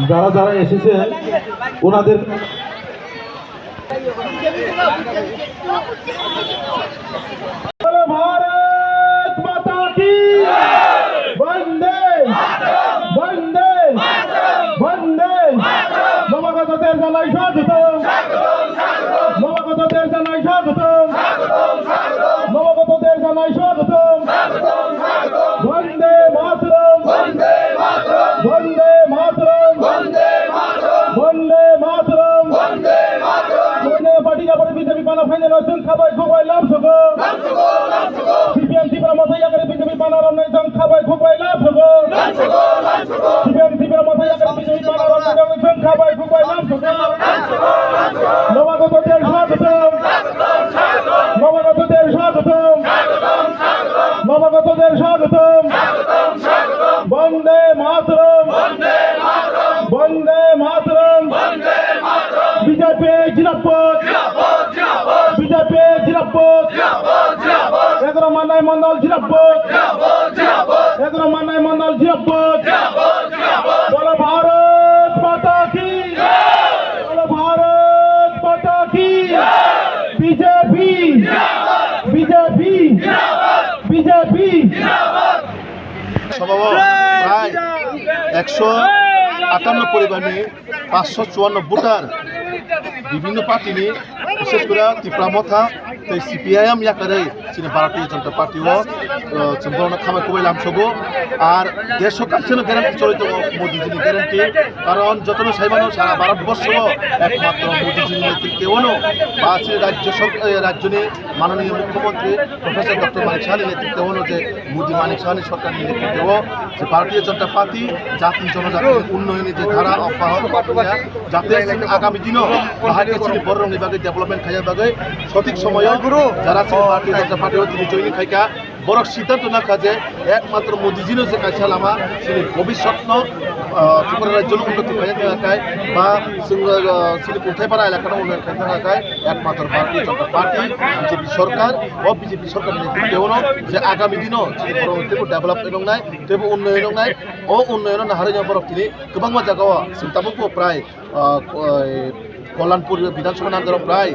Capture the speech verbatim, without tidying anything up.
যারা যারা এসেছেন ওনাদের। বলো ভারত মাতা কি, বন্দে, বন্দে, বন্দে। নবাগতদের জানাই স্বাগতম। নবাগতদের জানাই স্বাগতম। নবাগতদের জানাই স্বাগতম। বন্দে মাতরম। বন্দে মাতরম। বন্দে মাতরম। বন্দে পার্টি যাবার বিজেপি বানা ফাইনাল রয়েছেন খাবাই খুবাই লাভ সুগো। সিপিএম ত্রিপুরা মতো ইয়াকারে বিজেপি বানা রমনাই জং খাবাই খুবাই লাভ সুগো। সিপিএম ত্রিপুরা মতো ইয়াকারে বিজেপি বানা রমনাই জং খাবাই খুবাই লাভ সুগো। নবাগতদের স্বাগতম। নবাগতদের স্বাগতম। নবাগতদের স্বাগতম। বন্দে মাতরম। বন্দে মাতরম। বিজেপি জিন্দাবাদ। বিজেপি জিন্দাবাদ। এগারো মান্নাই মন্ডল জিন্দাবাদ। এগারো মান্নাই মন্ডল জিন্দাবাদ। বলো ভারত মাতা কি। বলো ভারত মাতা কি। বিজেপি। বিজেপি। বিজেপি। সভাও প্রায় একশো আটান্ন পরিবারনি পাঁচশো চুয়ান্ন ভোটার বিভিন্ন পার্টিনি, বিশেষ করে ত্রিপুরা মথা tei সিপিআইএম ইয়াকারে chini Bharatiya Janata Party o, uh, chwng borokno khamai kubai lamsogo. Ar desh o kaisa no guarantee choli tongo, Modi jini guarantee. Karon jotono saimano sara Bharat borsho o ekmatro Modi jini netrite ono ba chini rajyo sork-, eh, rajyoni mananiya mukhyamantri Professor Doctor Manik Saha ni netrite ono je Modi Manik Saha ni sorkar ni netrite o je Bharatiya Janata Party jati jonojati unnayoni je dhara obbahot jate chini agami dino bahai khe chini bororokni bagwi development khaina bagwi sothik somoyo jara chini Bharatiya Janata Party o tini join khaikha, borok siddhanto nakha je ekmatro Modijino je kaisa lama chini bhobishyotno, ah, Tripura rajyono unnoti khaina thangkha ba chwng, ah, chini Kunthai para elakano unnoti khaina thangkha ekmatro Bharatiya Janata Party, B J P sorkar, o B J P sorkarni netrite ono je agami dino chini borok teibo develop wngnai, teibo unnoyon wngnai, o unnoyono naharwi borok tini kwbangma jagao chwng tabukbo prai, ah, ko-, eh, Kollanpur Bidhan Sabha nangaro prai.